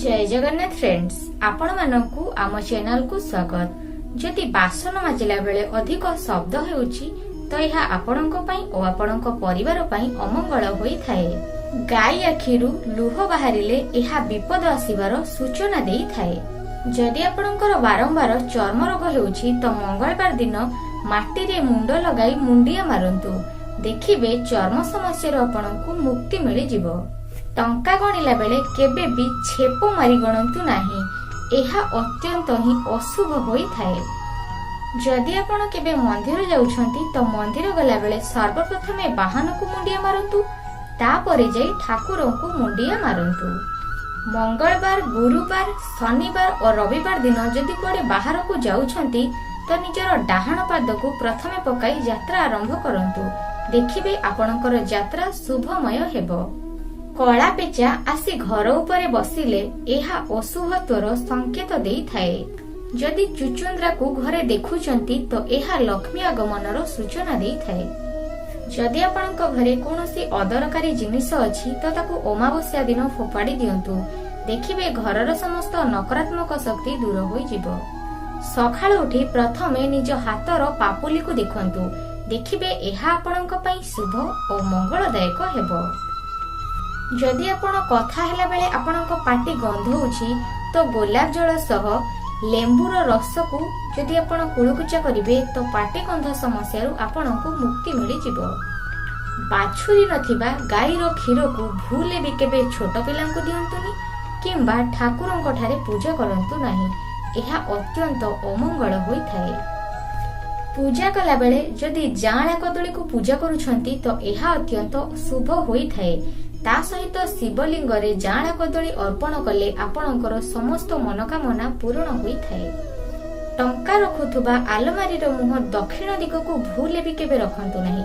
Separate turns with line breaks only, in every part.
ଜୟ Jagannath friends, ଆପଣମାନଙ୍କୁ ଆମ ଚ୍ୟାନେଲକୁ ସ୍ୱାଗତ। ଯଦି ବାସନ ମାଜିଲା ବେଳେ ଅଧିକ ଶବ୍ଦ ହେଉଛି, ତ ଏହା ଆପଣଙ୍କ ପାଇଁ ଓ ଆପଣଙ୍କ ପରିବାର ପାଇଁ ଅମଙ୍ଗଳ ହୋଇଥାଏ। ଗାଈ ଆଖିରୁ ଲୁହ ବାହାରିଲେ ଏହା ବିପଦ ଆସିବାର ସୂଚନା ଦେଇଥାଏ। ଯଦି ଆପଣଙ୍କର ବାରମ୍ବାର ଚର୍ମ ରୋଗ ହେଉଛି, ତ ମଙ୍ଗଳବାର ଦିନ ମାଟିରେ ମୁଣ୍ଡ ଲଗାଇ ମୁଣ୍ଡିଆ ମାରନ୍ତୁ। ଦେଖିବେ, ଚର୍ମ ସମସ୍ୟାରୁ ଆପଣଙ୍କୁ ମୁକ୍ତି ମିଳିଯିବ। ଟଙ୍କା ଗଣିଲା ବେଳେ କେବେ ବି ଛେପ ମାରି ଗଣନ୍ତୁ ନାହିଁ। ଏହା ଅତ୍ୟନ୍ତ ହିଁ ଅଶୁଭ ହୋଇଥାଏ। ଯଦି ଆପଣ କେବେ ମନ୍ଦିର ଯାଉଛନ୍ତି, ତ ମନ୍ଦିର ଗଲାବେଳେ ସର୍ବପ୍ରଥମେ ବାହାନକୁ ମୁଣ୍ଡିଆ ମାରନ୍ତୁ, ତାପରେ ଯାଇ ଠାକୁରଙ୍କୁ ମୁଣ୍ଡିଆ ମାରନ୍ତୁ। ମଙ୍ଗଳବାର, ଗୁରୁବାର, ଶନିବାର ଓ ରବିବାର ଦିନ ଯଦି କୁଆଡେ ବାହାରକୁ ଯାଉଛନ୍ତି, ତ ନିଜର ଡାହାଣ ପାଦକୁ ପ୍ରଥମେ ପକାଇ ଯାତ୍ରା ଆରମ୍ଭ କରନ୍ତୁ। ଦେଖିବେ, ଆପଣଙ୍କର ଯାତ୍ରା ଶୁଭମୟ ହେବ। କଳା ପେଚା ଆସି ଘର ଉପରେ ବସିଲେ ଏହା ଅଶୁଭତ୍ୱର ସଂକେତ ଦେଇଥାଏ। ଯଦି ଚୁଚୁନ୍ଦ୍ରାକୁ ଘରେ ଦେଖୁଛନ୍ତି, ତ ଏହା ଲକ୍ଷ୍ମୀ ଆଗମନର ସୂଚନା ଦେଇଥାଏ। ଯଦି ଆପଣଙ୍କ ଘରେ କୌଣସି ଅଦରକାରୀ ଜିନିଷ ଅଛି, ତ ତାକୁ ଅମାବାସ୍ୟା ଦିନ ଫୋପାଡ଼ି ଦିଅନ୍ତୁ। ଦେଖିବେ, ଘରର ସମସ୍ତ ନକାରାତ୍ମକ ଶକ୍ତି ଦୂର ହୋଇଯିବ। ସକାଳୁ ଉଠି ପ୍ରଥମେ ନିଜ ହାତର ପାପୁଲିକୁ ଦେଖନ୍ତୁ। ଦେଖିବେ, ଏହା ଆପଣଙ୍କ ପାଇଁ ଶୁଭ ଓ ମଙ୍ଗଳଦାୟକ ହେବ। ଯଦି ଆପଣ କଥା ହେଲା ବେଳେ ଆପଣଙ୍କ ପାଟି ଗନ୍ଧଉଛି, ତ ଗୋଲାପ ଜଳ ସହ ଲେମ୍ବୁର ରସକୁ ଯଦି ଆପଣ କୁଳୁକୁଚା କରିବେ, ତ ପାଟି ଗନ୍ଧ ସମସ୍ୟାରୁ ଆପଣଙ୍କୁ ମୁକ୍ତି ମିଳିଯିବ। ବାଛୁରୀ ନଥିବା ଗାଈର କ୍ଷୀରକୁ ଭୁଲରେ ବି କେବେ ଛୋଟ ପିଲାଙ୍କୁ ଦିଅନ୍ତୁନି କିମ୍ବା ଠାକୁରଙ୍କ ଠାରେ ପୂଜା କରନ୍ତୁ ନାହିଁ। ଏହା ଅତ୍ୟନ୍ତ ଅମଙ୍ଗଳ ହୋଇଥାଏ। ପୂଜା କଲାବେଳେ ଯଦି ଯାଆଁଳା କଦଳୀକୁ ପୂଜା କରୁଛନ୍ତି, ତ ଏହା ଅତ୍ୟନ୍ତ ଶୁଭ ହୋଇଥାଏ। ତା ସହିତ ଶିବଲିଙ୍ଗରେ ଯାଆଁଳା କଦଳୀ ଅର୍ପଣ କଲେ ଆପଣଙ୍କର ସମସ୍ତ ମନୋକାମନା ପୂରଣ ହୋଇଥାଏ। ଟଙ୍କା ରଖୁଥିବା ଆଲମାରିର ମୁହଁ ଦକ୍ଷିଣ ଦିଗକୁ ଭୁଲରେ ବି କେବେ ରଖନ୍ତୁ ନାହିଁ।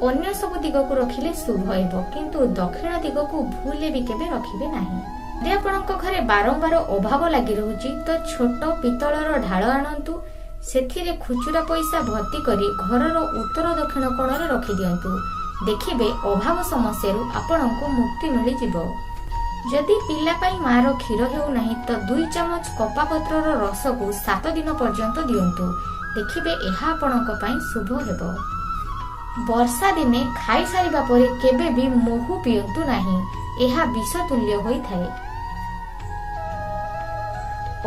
ଅନ୍ୟ ସବୁ ଦିଗକୁ ରଖିଲେ ଶୁଭ ହେବ, କିନ୍ତୁ ଦକ୍ଷିଣ ଦିଗକୁ ଭୁଲରେ ବି କେବେ ରଖିବେ ନାହିଁ। ଯଦି ଆପଣଙ୍କ ଘରେ ବାରମ୍ବାର ଅଭାବ ଲାଗି ରହୁଛି, ତ ଛୋଟ ପିତ୍ତଳର ଢାଳ ଆଣନ୍ତୁ। ସେଥିରେ ଖୁଚୁରା ପଇସା ଭର୍ତ୍ତି କରି ଘରର ଉତ୍ତର ଦକ୍ଷିଣ କୋଣରେ ରଖିଦିଅନ୍ତୁ। ଦେଖିବେ, ଅଭାବ ସମସ୍ୟାରୁ ଆପଣଙ୍କୁ ମୁକ୍ତି ମିଳିଯିବ। ଯଦି ପିଲା ପାଇଁ ମାର କ୍ଷୀର ହେଉନାହିଁ, ତ 2 ଚାମଚ କପା ପତ୍ରର ରସକୁ 7 ଦିନ ପର୍ଯ୍ୟନ୍ତ ଦିଅନ୍ତୁ। ଦେଖିବେ, ଏହା ଆପଣଙ୍କ ପାଇଁ ଶୁଭ ହେବ। ବର୍ଷା ଦିନେ ଖାଇସାରିବା ପରେ କେବେ ବି ମହୁ ପିଅନ୍ତୁ ନାହିଁ। ଏହା ବିଷ ତୁଲ୍ୟ ହୋଇଥାଏ।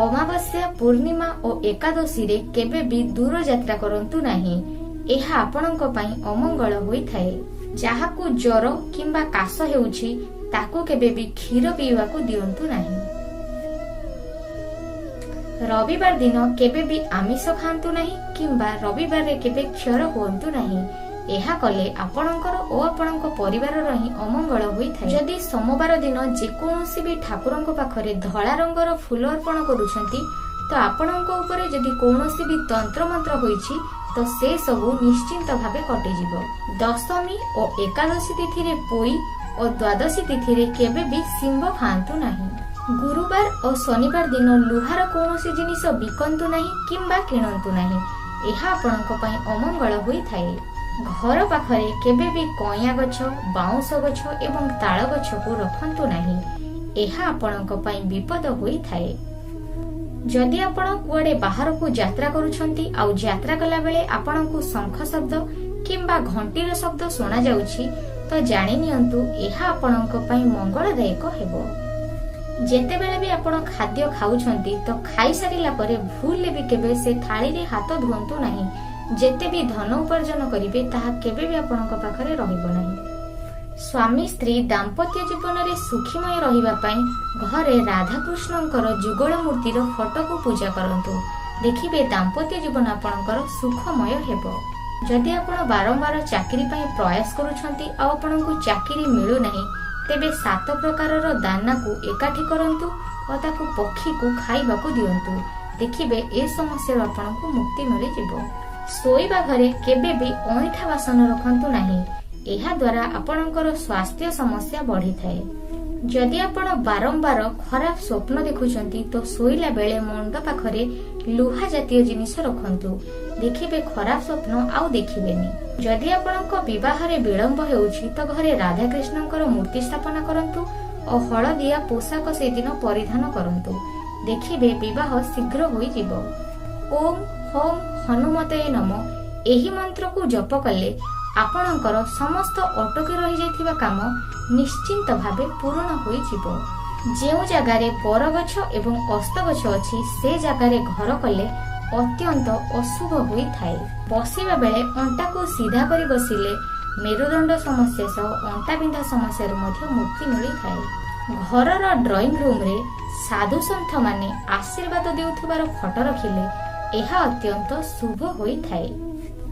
ଅମାବାସ୍ୟା, ପୂର୍ଣ୍ଣିମା ଓ ଏକାଦଶୀରେ କେବେ ବି ଦୂର ଯାତ୍ରା କରନ୍ତୁ ନାହିଁ। ଏହା ଆପଣଙ୍କ ପାଇଁ ଅମଙ୍ଗଳ ହୋଇଥାଏ। ଯାହାକୁ ଜ୍ୱର କିମ୍ବା କାଶ ହେଉଛି, ତାକୁ କେବେ ବି କ୍ଷୀର ପିଇବାକୁ ଦିଅନ୍ତୁ ନାହିଁ। ରବିବାର ଦିନ କେବେ ବି ଆମିଷ ଖାଆନ୍ତୁ ନାହିଁ କିମ୍ବା ରବିବାରରେ କେବେ କ୍ଷର ହୁଅନ୍ତୁ ନାହିଁ। ଏହା କଲେ ଆପଣଙ୍କର ଓ ଆପଣଙ୍କ ପରିବାରର ହିଁ ଅମଙ୍ଗଳ ହୋଇଥାଏ। ଯଦି ସୋମବାର ଦିନ ଯେକୌଣସି ବି ଠାକୁରଙ୍କ ପାଖରେ ଧଳା ରଙ୍ଗର ଫୁଲ ଅର୍ପଣ କରୁଛନ୍ତି, ତ ଆପଣଙ୍କ ଉପରେ ଯଦି କୌଣସି ବି ତନ୍ତ୍ରମନ୍ତ୍ର ହୋଇଛି, ତ ସେ ସବୁ ନିଶ୍ଚିନ୍ତ ଭାବେ କଟିଯିବ। ଦଶମୀ ଓ ଏକାଦଶୀ ତିଥିରେ ପୋଇ ଓ ଦ୍ୱାଦଶୀ ତିଥିରେ କେବେ ବି ଶିମ୍ବ ଖାଆନ୍ତୁ ନାହିଁ। ଗୁରୁବାର ଓ ଶନିବାର ଦିନ ଲୁହାର କୌଣସି ଜିନିଷ ବିକନ୍ତୁ ନାହିଁ କିମ୍ବା କିଣନ୍ତୁ ନାହିଁ। ଏହା ଆପଣଙ୍କ ପାଇଁ ଅମଙ୍ଗଳ ହୋଇଥାଏ। ଘର ପାଖରେ କେବେ ବି କଇଁଆ ଗଛ, ବାଉଁଶ ଗଛ ଏବଂ ତାଳ ଗଛକୁ ରଖନ୍ତୁ ନାହିଁ। ଏହା ଆପଣଙ୍କ ପାଇଁ ବିପଦ ହୋଇଥାଏ। ଯଦି ଆପଣ କୁଆଡେ ବାହାରକୁ ଯାତ୍ରା କରୁଛନ୍ତି ଆଉ ଯାତ୍ରା କଲାବେଳେ ଆପଣଙ୍କୁ ଶଙ୍ଖ ଶବ୍ଦ କିମ୍ବା ଘଣ୍ଟିର ଶବ୍ଦ ଶୁଣାଯାଉଛି, ତ ଜାଣି ନିଅନ୍ତୁ, ଏହା ଆପଣଙ୍କ ପାଇଁ ମଙ୍ଗଳଦାୟକ ହେବ। ଯେତେବେଳେ ବି ଆପଣ ଖାଦ୍ୟ ଖାଉଛନ୍ତି, ତ ଖାଇସାରିଲା ପରେ ଭୁଲରେ ବି କେବେ ସେ ଥାଳିରେ ହାତ ଧୁଅନ୍ତୁ ନାହିଁ। ଯେତେ ବି ଧନ ଉପାର୍ଜନ କରିବେ, ତାହା କେବେ ବି ଆପଣଙ୍କ ପାଖରେ ରହିବ ନାହିଁ। ସ୍ୱାମୀ ସ୍ତ୍ରୀ ଦାମ୍ପତ୍ୟ ଜୀବନରେ ସୁଖୀମୟ ରହିବା ପାଇଁ ଘରେ ରାଧାକୃଷ୍ଣଙ୍କର ଯୁଗଳ ମୂର୍ତ୍ତିର ଫଟୋକୁ ପୂଜା କରନ୍ତୁ। ଦେଖିବେ, ଦାମ୍ପତ୍ୟ ଜୀବନ ଆପଣଙ୍କର ସୁଖମୟ ହେବ। ଯଦି ଆପଣ ବାରମ୍ବାର ଚାକିରି ପାଇଁ ପ୍ରୟାସ କରୁଛନ୍ତି ଆଉ ଆପଣଙ୍କୁ ଚାକିରି ମିଳୁନାହିଁ, ତେବେ ସାତ ପ୍ରକାରର ଦାନାକୁ ଏକାଠି କରନ୍ତୁ ଓ ତାକୁ ପକ୍ଷୀକୁ ଖାଇବାକୁ ଦିଅନ୍ତୁ। ଦେଖିବେ, ଏ ସମସ୍ୟାରୁ ଆପଣଙ୍କୁ ମୁକ୍ତି ମିଳିଯିବ। ଶୋଇବା ଘରେ କେବେ ବି ଅଇଁଠା ବାସନ ରଖନ୍ତୁ ନାହିଁ। ଏହା ଦ୍ୱାରା ଆପଣଙ୍କର ସ୍ୱାସ୍ଥ୍ୟ ସମସ୍ୟା ବଢିଥାଏ। ଯଦି ଆପଣ ବାରମ୍ବାର ଖରାପ ସ୍ୱପ୍ନ ଦେଖୁଛନ୍ତି, ତ ଶୋଇଲା ବେଳେ ମୁଣ୍ଡ ପାଖରେ ଲୁହା ଜାତୀୟ ଜିନିଷ ରଖନ୍ତୁ। ଦେଖିବେ, ଖରାପ ସ୍ୱପ୍ନ ଆଉ ଦେଖିବେନି। ଯଦି ଆପଣଙ୍କ ବିବାହରେ ବିଳମ୍ବ ହେଉଛି, ତ ଘରେ ରାଧାକୃଷ୍ଣଙ୍କର ମୂର୍ତ୍ତି ସ୍ଥାପନା କରନ୍ତୁ। ଓ ହଳଦିଆ ପୋଷାକ ସେଦିନ ପରିଧାନ କରନ୍ତୁ। ଦେଖିବେ ବିବାହ ଶୀଘ୍ର ହୋଇଯିବ। ଓମ୍ ହୋମ୍ ହନୁମତୟେ ନମ ଏହି ମନ୍ତ୍ରକୁ ଜପ କଲେ ଆପଣଙ୍କର ସମସ୍ତ ଅଟକି ରହିଯାଇଥିବା କାମ ନିଶ୍ଚିନ୍ତ ଭାବେ ପୂରଣ ହୋଇଯିବ। ଯେଉଁ ଜାଗାରେ ବରଗଛ ଏବଂ ଓସ୍ତଗଛ ଅଛି, ସେ ଜାଗାରେ ଘର କଲେ ଅତ୍ୟନ୍ତ ଅଶୁଭ ହୋଇଥାଏ। ବସିବା ବେଳେ ଅଣ୍ଟାକୁ ସିଧା କରି ବସିଲେ ମେରୁଦଣ୍ଡ ସମସ୍ୟା ସହ ଅଣ୍ଟା ବିନ୍ଧା ସମସ୍ୟାରୁ ମଧ୍ୟ ମୁକ୍ତି ମିଳିଥାଏ। ଘରର ଡ୍ରଇଂ ରୁମରେ ସାଧୁ ସନ୍ଥମାନେ ଆଶୀର୍ବାଦ ଦେଉଥିବାର ଫଟୋ ରଖିଲେ ଏହା ଅତ୍ୟନ୍ତ ଶୁଭ ହୋଇଥାଏ।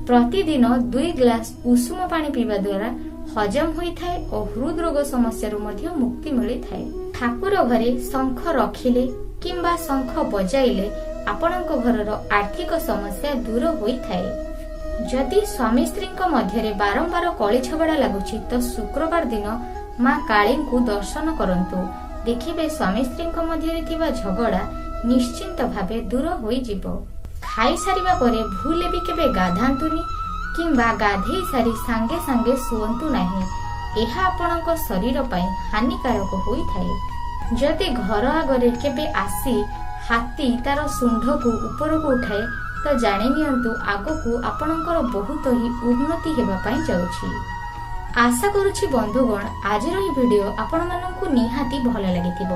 ପ୍ରତିଦିନ 2 ଗ୍ଲାସ ଉଷୁମ ପାଣି ପିଇବା ଦ୍ୱାରା ହଜମ ହୋଇଥାଏ ଓ ହୃଦରୋଗ ସମସ୍ୟାରୁ ମଧ୍ୟ ମୁକ୍ତି ମିଳିଥାଏ। ଠାକୁର ଘରେ ଶଙ୍ଖ ରଖିଲେ କିମ୍ବା ଶଙ୍ଖ ବଜାଇଲେ ଆପଣଙ୍କ ଘରର ଆର୍ଥିକ ସମସ୍ୟା ଦୂର ହୋଇଥାଏ। ଯଦି ସ୍ୱାମୀ ସ୍ତ୍ରୀଙ୍କ ମଧ୍ୟରେ ବାରମ୍ବାର କଳି ଝଗଡ଼ା ଲାଗୁଛି, ତ ଶୁକ୍ରବାର ଦିନ ମା କାଳୀଙ୍କୁ ଦର୍ଶନ କରନ୍ତୁ। ଦେଖିବେ ସ୍ୱାମୀ ସ୍ତ୍ରୀଙ୍କ ମଧ୍ୟରେ ଥିବା ଝଗଡ଼ା ନିଶ୍ଚିନ୍ତ ଭାବେ ଦୂର ହୋଇଯିବ। ଖାଇସାରିବା ପରେ ଭୁଲରେ ବି କେବେ ଗାଧାନ୍ତୁନି କିମ୍ବା ଗାଧେଇ ସାରି ସାଙ୍ଗେ ସାଙ୍ଗେ ଶୁଅନ୍ତୁ ନାହିଁ। ଏହା ଆପଣଙ୍କ ଶରୀର ପାଇଁ ହାନିକାରକ ହୋଇଥାଏ। ଯଦି ଘର ଆଗରେ କେବେ ଆସି ହାତୀ ତାର ଶୁଣ୍ଢକୁ ଉପରକୁ ଉଠାଏ, ତ ଜାଣି ନିଅନ୍ତୁ ଆଗକୁ ଆପଣଙ୍କର ବହୁତ ହିଁ ଉନ୍ନତି ହେବା ପାଇଁ ଯାଉଛି। ଆଶା କରୁଛି ବନ୍ଧୁଗଣ, ଆଜିର ଏହି ଭିଡିଓ ଆପଣମାନଙ୍କୁ ନିହାତି ଭଲ ଲାଗିଥିବ।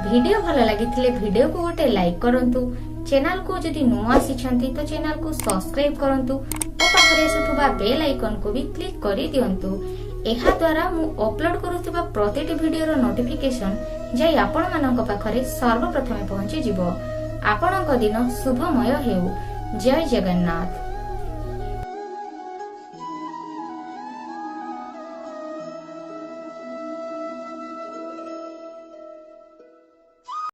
ଭିଡିଓ ଭଲ ଲାଗିଥିଲେ ଭିଡିଓକୁ ଗୋଟେ ଲାଇକ୍ କରନ୍ତୁ। ଚ୍ୟାନେଲକୁ ଯଦି ନୂଆ ଆସିଛନ୍ତି, ତ ଚ୍ୟାନେଲକୁ ସବସ୍କ୍ରାଇବ କରନ୍ତୁ ଓ ପାଖରେ ଆସୁଥିବା ବେଲ୍ ଆଇକନକୁ ବି କ୍ଲିକ୍ କରିଦିଅନ୍ତୁ। ଏହା ଦ୍ୱାରା ମୁଁ ଅପଲୋଡ କରୁଥିବା ପ୍ରତିଟି ଭିଡିଓର ନୋଟିଫିକେସନ ଯାଇ ଆପଣମାନଙ୍କ ପାଖରେ ସର୍ବପ୍ରଥମେ ପହଞ୍ଚିଯିବ। ଆପଣଙ୍କ ଦିନ ଶୁଭମୟ ହେଉ। ଜୟ ଜଗନ୍ନାଥ।